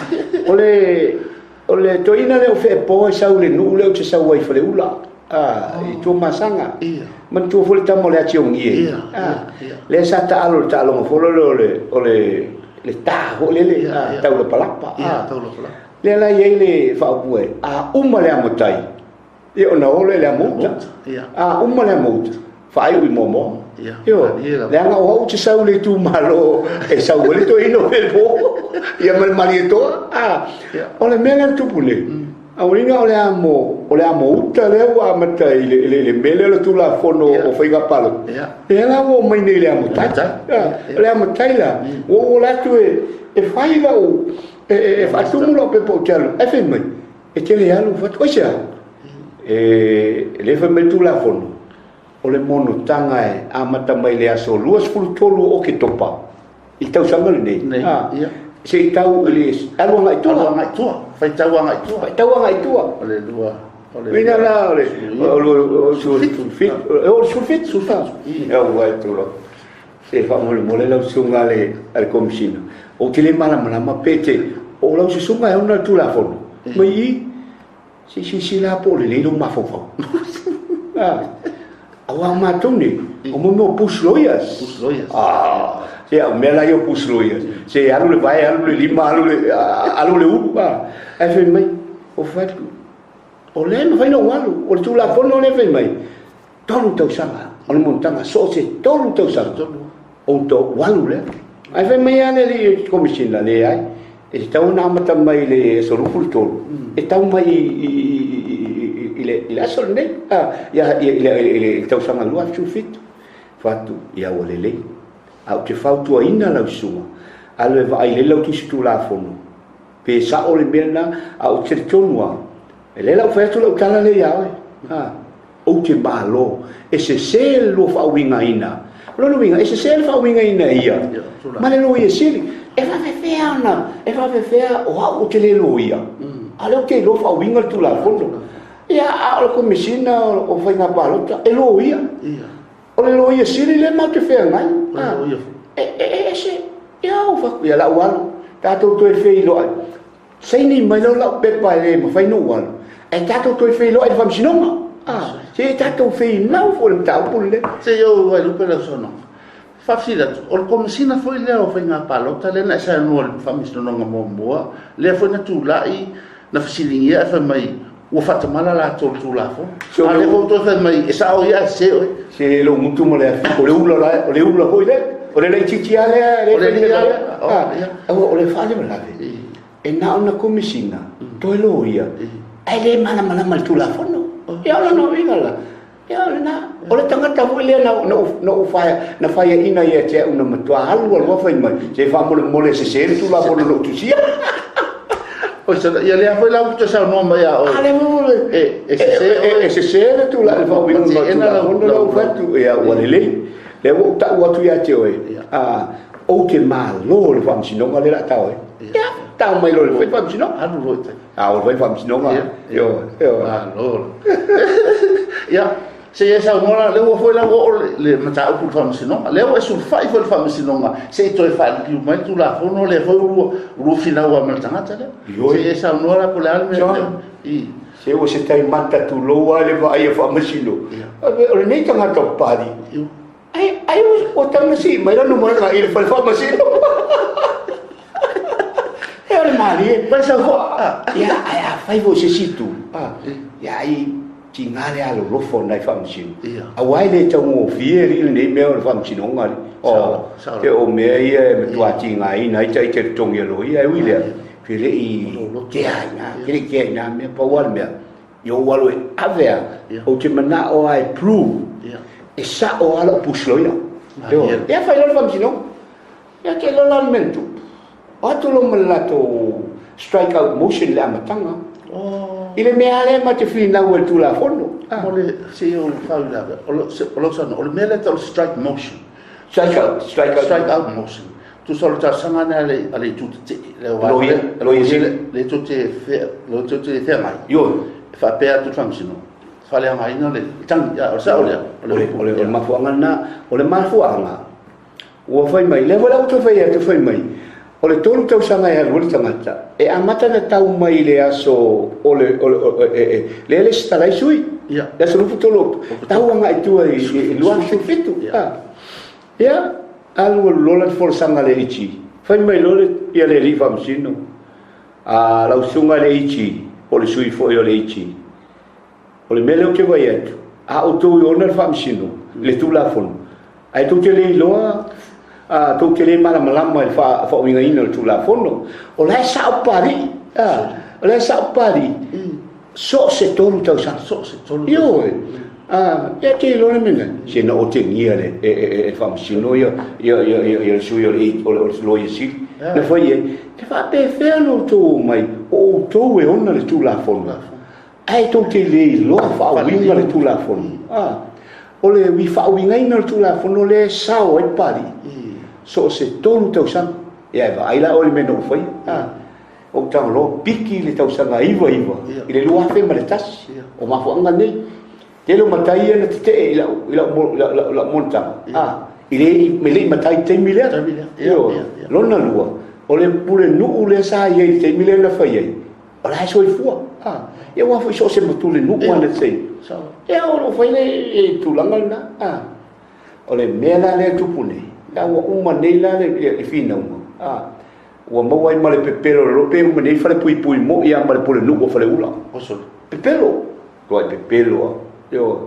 O le toeaina lea o Feepo e sau i le nuu lea ou te sau ai i Faleula, i Tuamasaga. Manatua foi le tama o le Atiogie, lea sa taalo i le taaloga foi lea o le ta foi lele, taulapalapa. Lea la e i ai le faaupu e, a uma le amotai, ia ona o lea i le amouta. A uma le amouta, faaiu i Moamoa. Ioe, leaga o au ou te sau i le itumalo e sau ai le toeaina o Feepo, ia ma le Malietoa. O le mea lea na tupu nei, auina o le amouta lea ua amata i le mea lea o le Tulafono o Faiga Palota, lea la ua omai nei i le amotai. O le amotai la, ua ou alu atu e fai lau E faatumu lau pepa ou te alu, ae fai mai, e te le alu fatu. Aisea? E le fai mai le Tulafono, o le monotaga e amata mai le aso 23 o Oketopa i le tausaga lenei, se i tau i le alu agai i tua. Alu agai i tua, faitau agai i tua. Faitau agai i tua. O le lua, o le Uiga la o le 17, o le 17. Aua e tulou. Se faamolemole lau susuga a le Komesina, ou te le malamalama pe te, o lau susuga e ona le Tulafono, mai i, se i silasila lava po o lelei lou mafaufau. Aua o matou nei, o mea o bush lawyers. Bush lawyers. Ah, se o mea la ia o bush lawyers. Se alu le vae, alu le lima, alu le ulu. Ae fai mai, o fai atu, o lea e mafai ona ou alu, o le Tulafono lea e fai mai, 3 tausaga o le monotaga, so o se 3 tausaga, ou alu lea. Ae fai mai lava le alii Komesina, leai. E tatau ona amata mai i le aso 23, e tau mai i le aso lenei, i le tausaga 2017. Fatu, ia ua lelei. Ae ou te fautuaina lau susuga, alu e vaai lelei lau tusi Tulafono, pe sao le mea lena, ae ou te talitonu lava, e lea la ua fai atu lau tala lea ia oe, ou te malo, e sese le lua faauigaina. O lona uiga, e sese le faauigaina e ia ma le Loia Sili. E faapefea ona, e faapefea o au ou te le loia, a o lea ou te iloa faauiga le Tulafono. Ia, a o le Komesina o Faiga Palota, e loia. O le Loia Sili lea matou te feagai. E ese, ia ua fai atu, ia o le a ou alu, tatou toe feiloai. Saini mai loa lau pepa e le mafai ona ou alu, ae tatou toe feiloai i le faamasinoga. Se i tatou finau foi i le mataupu lenei. Se i ou vaelupe lau saunoaga. Faafesili atu, o le Komesina foi lea o Faiga Palota lea na e saunoa i le faamasinoga muamua, lea foi na tulai, na fesiligia ae fai mai ua faatamala latou i le Tulafono. A o lea foi ua toe fai mai e sao ia ae sese oe. Se lou gutu ma le afi, o le ula la, o le ula foi lea, o le laitiiti lava lea. O le alii lava lea. O le faalavelave, e na ona Komesina, toe loia, ae le malamalama i le Tulafono. Ia o lona uiga la, ia o lena, o le tagata foi lea na faiaina ia te au na matua alu alu lava fai mai, se faamolemole e sese le Tulafono na ou tusia. Ia lea foi la ua toe saunoa mai ia oe. A lea foi e sese oe. E sese le faauiga o le Tulafono la ua fai atu, ia ua lelei. Lea ua ou tau atu ia te oe, ou te malo i le faamasinoga lea o le a tao ai. Ia, tao mai loa i le fai faamasinoga. Alu loa i tai. A o le fai faamasinoga. Ioe, ioe. Malo. Ia, se i e saunoa la, lea ua foi la ua oo le mataupu i le faamasinoga. Lea ua e sulufai foi i le faamasinoga, se i toe faaliliu mai le Tulafono lea foi ua lua finau lava ma le tagata lea. Se i e saunoa la po o le a le mea. Se ua se taimata tulou lava le vaai a faamasino. O lenei tagata o Papalii, ai ua tau na sii mai lana moega i le fale faamasino. E o le malie. Mai sau Ia, ae afai foi se isi itu, ia ai tiga le alolofa o nai faamasino. Aua e le taugofie alii lenei mea o le faamasinoga alii. O, o mea ia e matua tigaina ai ita i le totogi a loia. E ui lea, ke le i tea i na, ke le i tea i na mea, pau lava le mea, i ou alo e ave a, ou te manao lava e prove, e sao lava lau pusi loia. Ia fai loa le faamasinoga. Ia te iloa la le mea na tupu. O atu loa ma le latou strike out motion i le amataga. I le mea lava lea ma te finau ai i le Tulafono. Mo le se i ou faauilavea, o lau saunoaga, o le mea lea e tau o le strike motion. Strike out, strike out. Strike out motion. Tusa o le talosaga lena a le itu tetee. Loia, loia sili. Le tou te feagai. Ioe. E faapea atu le faamasinoga, faaleaogaina le tagi. O le sao lea? O le mafuaaga lena. O le mafuaaga, ua fai mai, lea foi la ua toe fai atu, fai mai, o le 3 tausaga e alu ai le tagata, e amata ona tau mai i le aso o le, lea e lesitala ai sui, le aso 23 Oketopa, tau agai i tua i 2017. Ia, alu alu loa la le folasaga a le AG, fai mai loa le alii faamasino, lau susuga i le AG, po o le sui foi o le AG, O le mea lea ou te vaai atu, a outou e ona le faamasino, le Tulafono, ae tou te le iloa, tou te le malamalama i le faauigaina o le Tulafono. O la e sao Papalii, o la e sao Papalii, so o se 3 tausaga. So o se 3 tausaga. Ioe. Ia te iloa le mea lena, se na otegia e le faamasino le sui o le Loia Sili. Na fai i ai, e faapefea ona outou omai, o outou e ona le Tulafono. Ae tou te le iloa faauiga le Tulafono. O le faauigaina o le Tulafono lea e sao ai Papalii, so o se 3 tausaga. Ia e vaai la oe i le mea na ou faia. Ou tago loa piki le tausaga 99 i le 2001. O mafuaaga nei. Tele o matai ia na tetee i lau monotaga. I le i matai i le taimi lea. Lona lua, o le pulenuu lea sa i ai i le taimi lea na fai ai, o la e soifua. Ia aua foi so o se pulenuu lava na te Ia o lo o fai le tulaga lena. O le mea la lea e tupu nei, la ua uma nei la le finauga. Ua maua ai ma le pepelo o le lope uma nei falepuipui moi lava ma le pulenuu o Faleula. Pepelo. Tuai pepelo lava. Ioe.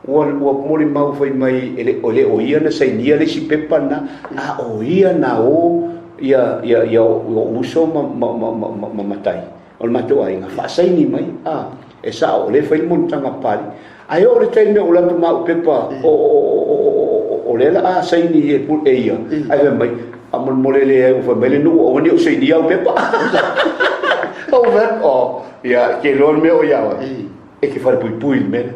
Ua molimau fai mai e le o ia na sainia le isi pepa lena, a o ia na o ia ia ia ou uso ma ma ma ma ma matai o le matou aiga faasaini mai a e sao o lea e fai le monotaga a Papalii. Ae oo i le taimi o ou alu atu ma au pepa o o o o o lea la a saini e e ia, ae fai mai, faamolemole e leai ua fai mai le nuu aua ne i ou sainia au pepa. Ou fai atu, oh, ia, e te iloa le mea o ia oe. E te falepuipui i le mea lea.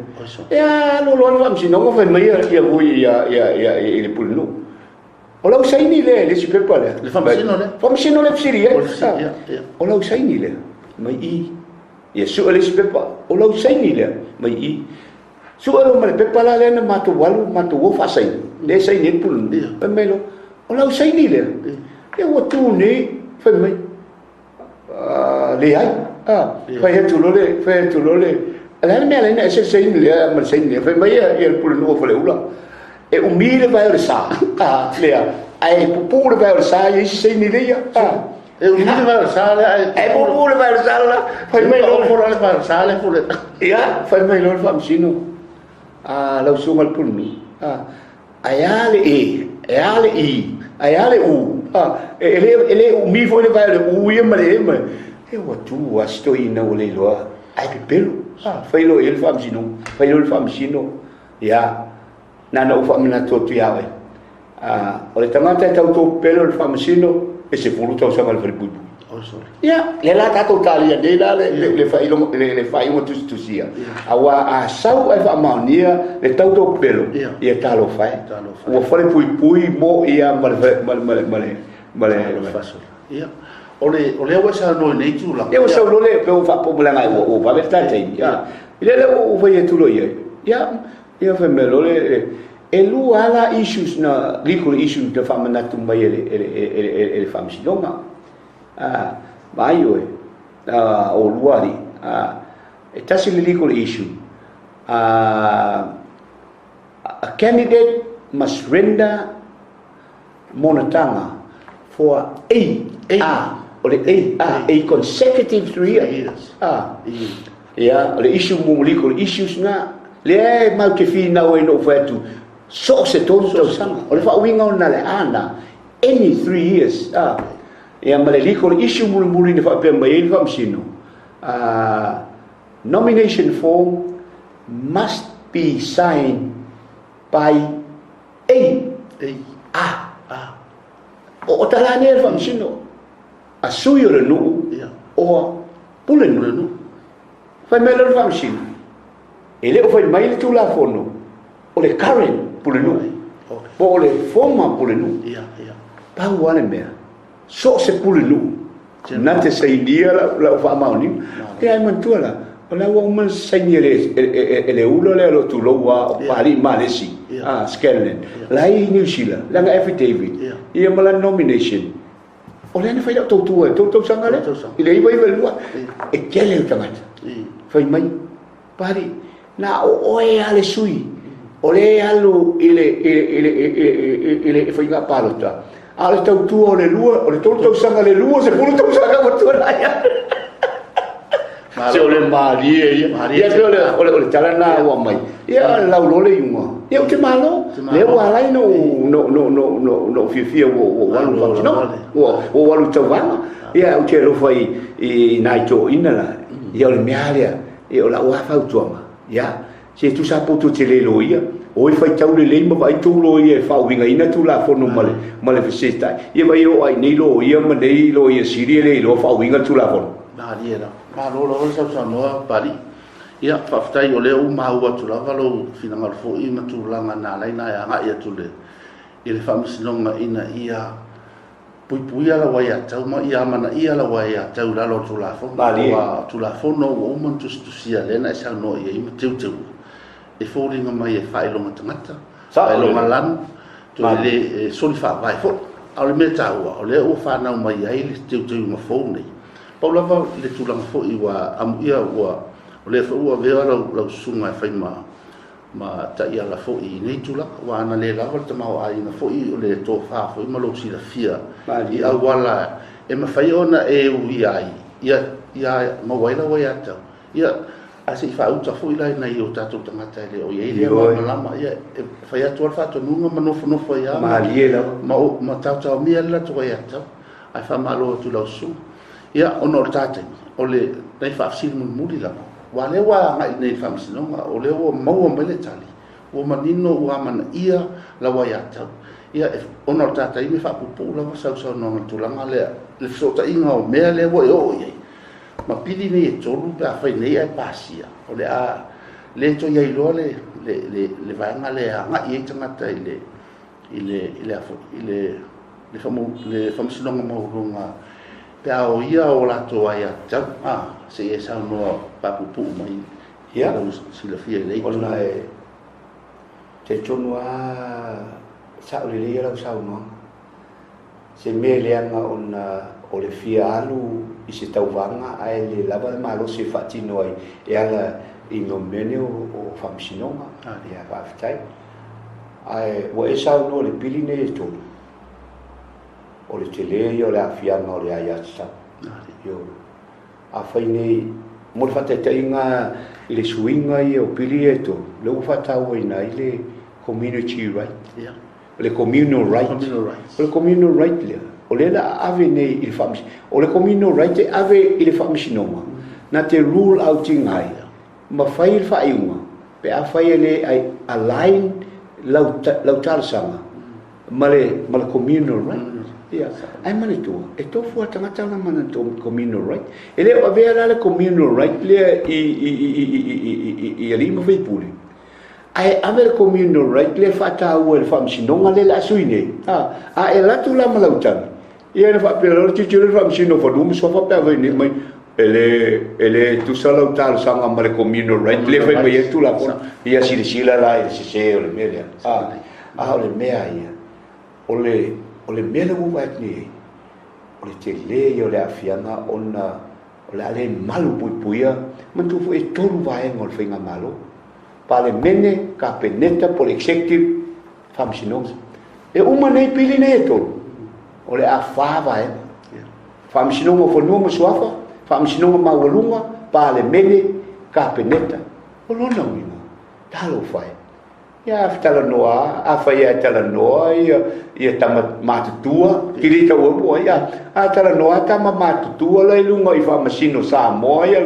Ia, alu loa le faamasinoga fai mai ia ia vui ia ia ia i le pulenuu. O lau saini lea i le isi pepa lea. Le faamasino lea. Faamasino lea fesili ai. O lau saini lea mai i. Ia sue le isi pepa. O lau saini lea mai i. Sue loa ma le pepa la lea na matou alu matou o faasaini. Lea e saini ai le pulenuu. Fai mai loa, o lau saini lea. Ia ua tu nei, fai mai, leai. Fai atu loa le, fai atu loa le, o le a le mea e ala ai ona ese le saini lea ma le saini lea? Fai mai ia le pulenuu o Faleula, e umi le vae o le sa, lea, ae pupuu le vae o le sa i isi saini lea. E umi le vae o le sa lea, ae ae pupuu le vae o le sa la. Fai mai loa, le vae o le sa lea pule. Ia, fai mai loa le faamasino, lau susuga i le pulenuu, Ae a le E, ae a le I, ae a le U. A, e, le, e le umi foi le vae o le U ia ma le E ma e ua tu lava si toeaina ua le iloa, ae pepelo. A, fai loa i ai le faamasinoga, fai loa le faamasino, ia, na ona ou faamanatu atu ia oe. A, o le tagata e tauto pepelo i le faamasino, e 10 tausaga i le falepuipui. Oh, sorry. Ia, lea la tatou talia nei la le, le, le, faailoga, le, le faaiuga tusitusia. Aua a sau ae faamaonia le tauto pepelo, ia talofa e. Ua falepuipui mo ia ma le, ma le, ma le, ma le, ma le, Talofa sole. Ia, o le, o lea ua e saunoa i nei tulaga. Ia ua sau loa le, pe ua faapumulaga ua, ua vave le ta taimi. Ia, lea lea ua ou fai atu loa i ai. Ia, ia fai mai loa le, e lua lava la issues na, legal issues na faamanatu mai e le, e le, e le, e le Faamasinoga. A, vaai oe, a, oulua alii, a, e tasi le legal issue, a, a candidate must render monotaga for a, a, o le a, a, a consecutive 3 years. A, ia, o le issue mo legal issues na, lea e mau te finau ai na ou fai atu, so o se tolu tausaga. O le faauiga ona le a na, any 3 years a ia ma le legal issue mulimuli na faapea mai ai le faamasino a nomination form must be signed by a A a A o tala nei le faamasino a sui o le nuu o pule nuu fai mai le faamasino e le o fai mai le tulafono o le current pulenuu po o le former pulenuu. Pau lava le mea, so o se pulenuu na te sainia lau faamaoniga. Ia ae manatua la, o la ua uma ona saini e le ula lea o lo o tulou lava o Papalii ma Alesi, Scanlan, la e i Niu Sila, lana affidavit, ia ma lana nomination. O lea na fai lau tautua i le 3 tausaga lea, i le 992, e tele le tagata fai mai. Pali, na o oe lava le sui o lea e alu i le, i le, i le, i le, i le faiga palota, a o le tautua o le lua, o le 3 tausaga, le 20 tausaga ua tuanai atu. Se o le malie ia. Ia pei o le, o le, o le tala lena ua aumai. Ia lau loa le iuga. Ia ou te malo. Lea ua ala ai ona ou, ona ou, ona ou fiafia ua, ua ou alu i le faamasinoga. Ua, ua ou alu i le tauvaga. Ia ou te alofa i, i nai toeaiina la. Ia o le mea lava lea. Ia o lau lava fautuaga, ia, se tusa lava po tou te le loia, o e faitau lelei ma vaai tou loia e faauigaina Tulafono ma le, ma le fesetai. Ia vaai e oo lava i nei loia ma nei loia sili e le iloa faauiga le Tulafono. Malie lava. Malo lava le sausaunoa Papalii. Ia, faafetai o lea ua maua atu lava lou finagalo foi ma tulaga na ala ai ona e agai atu i le Faamasinoga ina ia Puipuia lau aiatatau ma ia amanaia lau aiatatau i lalo o le Tulafono. Malie. Aua o Tulafono ua uma ona tusitusia lea na e saunoa i ai ma teuteuga, e foliga mai e faailoga tagata, faailoga lanu, toe le e soli faavae foi. A o le mea taua, o lea ua fanau mai ai le teuteuga fou nei. Pau lava le tulaga foi ua amuia ua o lea foi ua avea lau lau susuga e fai ma ma taiala foi i nei tulaga, aua ana le lava le tamaoaiga foi o le tofa foi ma lou silafia i auala e mafai ona e uia ai, ia, ia maua ai lau aiatatau, ia, ae se i faauta foi la i nai o tatou tagata e le o i ai lea malamalama, ia, e fai atu lava le faatonuga ma nofonofo ai lava ma, ma taotaomia le latou aiatatau. Ae faamalo atu i lau susuga. Ia, ona o le ta taimi, o le nai faafesili mulimuli lava, aua o lea ua agai nei i le Faamasinoga, o lea ua maua mai le tali, ua manino ua amanaia lau aiatatau. Ia, ona o le ta taimi, e faapuupuu lava sau saunoaga i le tulaga lea, le fesootaiga o mea lea ua e oo i ai, ma pili nei e 3 pe afai nei ae pasia, o le a le toe i ai loa le le vaega lea e agai ai tagata i le i le i le i le le Faamasinoga Maualuga pe a oia o latou aiatatau. A, se i e saunoa faapuupuu mai Ia, lau silafia i lea itu. Ona e talitonu lava sao lelei lau saunoaga. Se mea leaga ona o le fia alu i se tauvaga ae le lava le malosi e faatino ai e ala i no mea nei o faamasinoga. Ia, faafetai. Ae ua e saunoa i le pili nei e 3, o le tele ia o le aafiaga o le aiatatau. Ioe. Afai nei, mo le faataitaiga i le suiga ia o pili ia e 3, lea ua faatauaina ai le community right. Yeah. O le communal right. Communal rights. O le communal right lea, o lea la a ave nei i le faamasinoga. O le communal right e ave i le faamasinoga, na te rule out ina ai, ma fai le faaiuga, pe afai e le align lau, lau talosaga ma le, ma le communal right. Ia, ae manatua, e tofu a tagata la ma communal right. E le o avea la le communal right lea i, i, i, i, i, i, i, i alii ma faipule. Ae ave le communal right lea faataua e le faamasinoga lea le a sui nei. A, a e alu atu la ma lau tagi, ia na faapea loa le tilotilo le faamasino o fanua ma suafa pe a fai nei mai, e le, e le tusa lau talosaga ma le communal right lea fai mai ai le Tulafono. Ia silasila la i le sese o le mea lea. A, a o le mea ia, o le, o le mea lea ua ou vaai atu nei i ai, o le tele ia o le aafiaga ona o le a le malu puipuia, manatua foi e 3 vaega o le faigamalo. Palemene, Kapeneta po o le Executive, Faamasinoga. E uma nei pili nei e 3, o le a 4 vaega. Faamasinoga o Fanua ma Suafa, Faamasinoga Maualuga, Palemene, Kapeneta. O lona uiga, talofa e. Ia a talanoa, afai e talanoa ia, ia tama matutua, te le taua po ai, a talanoa tama matutua la i luga i faamasino Samoa ia,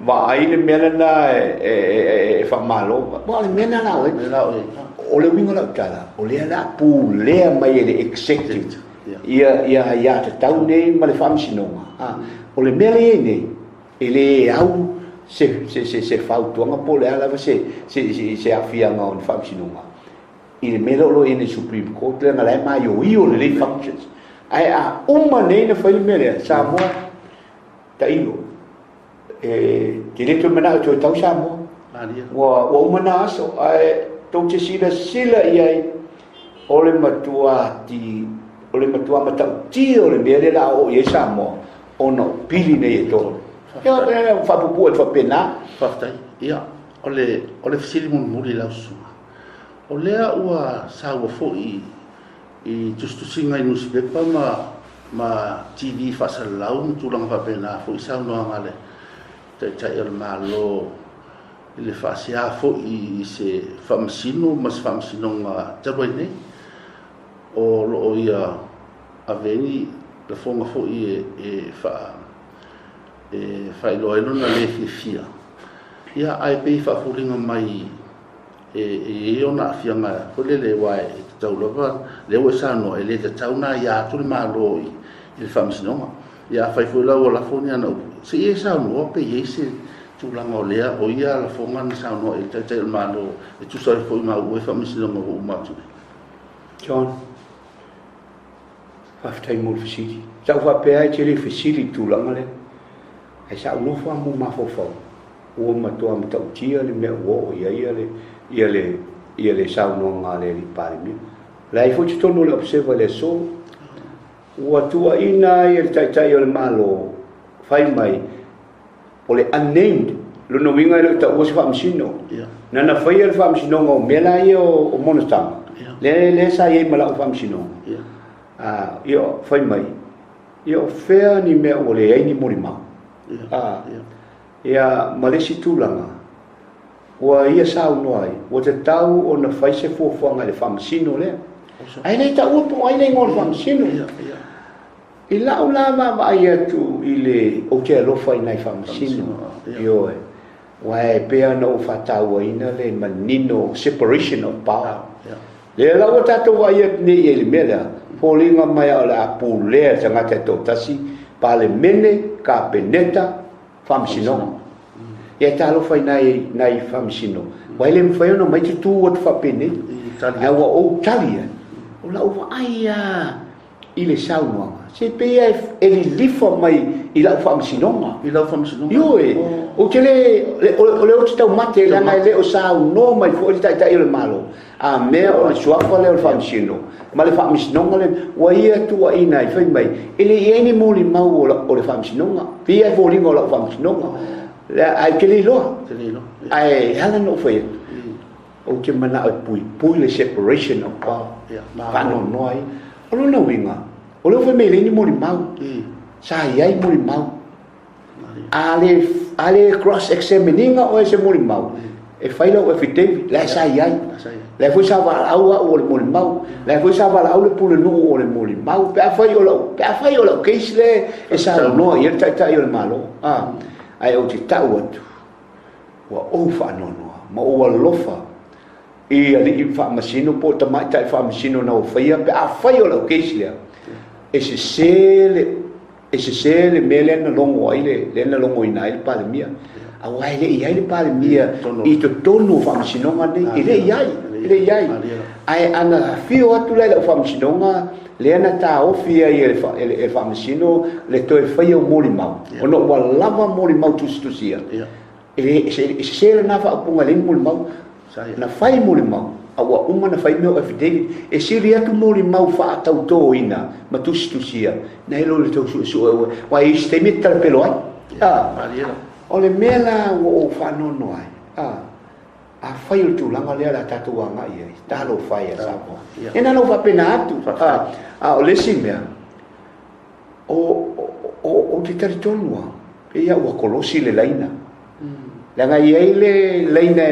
vaai le mea lena e faamalo. Aua o le mea lena la oe. O le uiga o lau tala, o lea la pulea mai e le executive ia ia aiatatau nei ma le faamasinoga. O le mea lea e i ai nei, e le au se se se se fautuaga po o le a lava se se se se aafiaga o ni faamasinoga i le mea lea o lo o i ai nei Supreme Court leaga la e maioio lelei functions. Ae a uma nei na fai le mea lea, Samoa, tailo, e te le toe manao e toe tau Samoa. Ua, ua uma na aso, ae tou te silasila i ai, o le matua ti, o le matua matautia o le mea lea la a oo i ai Samoa, ona o pili nei e tolu. Ia, e faapuupuu atu faapena. Faafetai. Ia, o le, o le fesili mulimuli i lau susuga. O lea ua saua foi i tusitusiga i nusipepa ma ma TV faasalalau ma tulaga faapena foi saunoaga a le Taitai o le Malo i le faasea foi i se faamasino ma se faamasinoga talu ai nei o lo o ia ave ai ni lafoga foi e faa e faailoa ai lona le fiafia. Ia ae pei e faafoliga mai e i ai ona aafiaga foi lele aua e tatau lava, lea ua e saunoa, e le tatau ona aia atu le Malo i le Faamasinoga. Ia afai foi la ua lafo ni ana upu, se i e saunoa pe i ai se tulaga o lea o ia lafoga na saunoa i ai le Taitai o le Malo e tusa ai foi ma ua Faamasinoga ua uma atu nei. John, faafetai mo le fesili. Sa ou faapea e te le fesili i le tulaga lea. Ae sa ou nofo lava ma ou mafaufau, ua matua matautia le mea ua oo i ai le, ia le, ia le saunoaga a le alii Palemia. Leai foi totonu o le Observer i le aso, ua tuuaina ai e le Taitai o le Malo, fai mai, o le unnamed, lona uiga e le o taua se faamasino. Yeah. Na na faia le faamasinoga o mea la ia o, o monotaga, yeah. lea, lea sa i ai ma lau faamasinoga. Yeah. Ia, fai mai, ia o fea ni mea ua leai ni molimau. Yeah. Yeah. Ia, ma le isi tulaga, ua ia saunoa ai, ua tatau ona fai se fuafuaga i le faamasino lea. Ae le taua po o ai le igoa o le faamasino. Yeah, yeah. I lau la vaavaai atu i le, ou te alofa i nai faamasino, ioe, aua e pei lava ona ou faatauaina le manino, separation of power. Lea la ua tatou vaai atu nei i ai i le mea lea, foliga mai o le a pulea e le tagata e toatasi, Palemene, Kapeneta, Faamasinoga. Ia talofa i nai, nai faamasino, aua e le mafai ona omai tutu atu faapenei. Ae ua ou tali ai, o lau vaai lava i le saunoaga, se pei lava e lilifa mai i lau faamasinoga. I lau faamasinoga? Ioe, ou te le, o lea ou te taumate, leaga e le o saunoa mai foi le Taitai o le Malo, a mea o le suafa lea o le faamasino ma le faamasinoga lea ua ia tuuaiina ai, fai mai e le i ai ni molimau o le faamasinoga, pei lava e foliga o lau faamasinoga, ae ou te le iloa. Ae ala ona ou fai atu, ou te manao e puipui le separation of power, faanoanoa ai. O lona uiga, o lea ua fai mai e leai ni molimau, sa i ai molimau. A le, a le cross examine ina oe se molimau, e fai lau affidavit, la e sa i ai. La e foi sa valaau au o le molimau, la e foi sa valaau le pulenuu o le molimau, pe afai o lau, pe afai o lau case le e saunoa i ai le Taitai o le Malo. A, ae ou te tau atu, ua ou faanoanoa ma ou alofa i alii faamasino po o tamaitai faamasino na ua faia, pe afai o lau case lea, e sese le E sese le mea lea na logo ai le, lea na logoina ai le Palemia. Aua e le i ai le Palemia i totonu o faamasinoga nei. E le i ai, e le i ai. Ae ana afio atu la i lau faamasinoga, lea na taofi ai e le, e le faamasino le toe faia o molimau, ona ua lava molimau tusitusia. E le, e sese lena faaupuga e leai ni molimau. Na fai molimau, a ua uma na fai mea o affidavit. E sili atu molimau faatautoina ma tusitusia, nai lo le tau suesue ua, aua e i ai isi taimi e te talapelo ai. A, o le mea la ua ou faanoanoa ai, a, afai o le tulaga lea o le a tatou agai i ai, talofa e ia Samoa. Ia na ona ou faapena atu. A, a o le isi mea, Ou te talitonu lava, pei lava ua kolosi le laina. Leaga e i ai le laina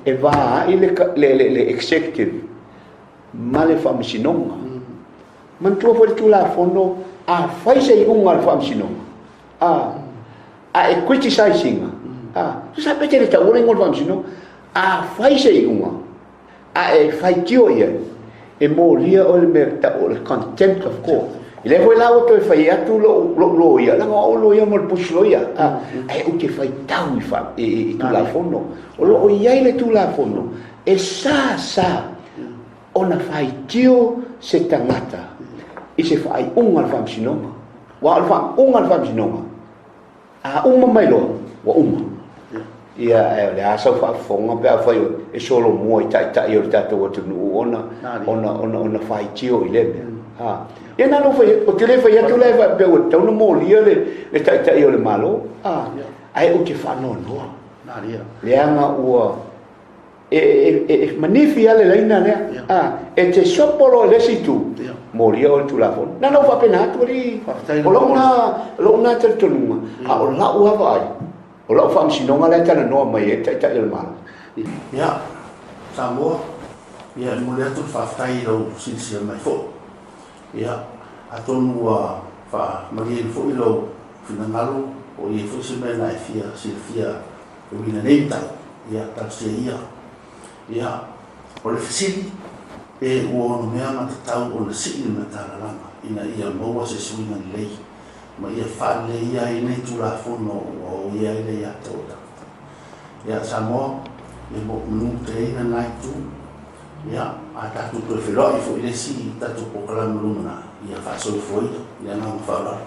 e va ai le executive ma le faamasinoga. Manatua foi le Tulafono, a fai se iuga a le faamasinoga, a e criticize ina, tusa pe te le taua le igoa o le faamasinoga, a fai se iuga, A e faitio i ai, e molia oe le mea e tau o le contempt of court. E lea foi la ua toe fai atu lou, lou loia, leaga o au o le loia mo le pusi loia, a, ae ou te faitau i, fa, i, i Tulafono. O lo o i ai le Tulafono e sa sa ona faitio se tagata i se faaiuga a le Faamasinoga. Aua o le faaiuga a le Faamasinoga, A uma mai loa, ua uma. Ia, ae o le a sau faafofoga pe afai e solomua i taitai o le tatou atunuu ona, ona, ona, ona faitio i lea mea. Ha. Ia na ona ou fai atu, ou te le fai atu la e faapea ua tatau ona molia le, le taitai o le Malo. Ha. Ae ou te faanoanoa. Leaga ua, E, e, e, e manifi lava le laina lea. A, e te sopo loa i le isi itu, molia oe le Tulafono. Na ona ou faapena atu, alii, o lou na, lou na talitonuga, a o lau lava vaai, o lau faamasinoga la e talanoa mai ai le Taitai o le Malo. Ia, Samoa, ia e momoli atu le faafetai i lau silasila mai foi. Ia, atonu ua faamalieina foi lou finagalo, po o i ai foi se mea na e fia silafia E uiga nei mataupu, ia, talosia ia. Ia, o le fesili, pe ua onomea ma tatau ona sii le matalalaga ina ia maua se suiga lelei ma ia faaleleia ai nei Tulafono ua oia ai le iatau o tagata. Ia, Samoa, ia manuteleina lena itu, ia, a tatou toe feiloai foi i le isi tatou polokalame lumanai, ia faasoifua ia. I le agaga faaaloalo.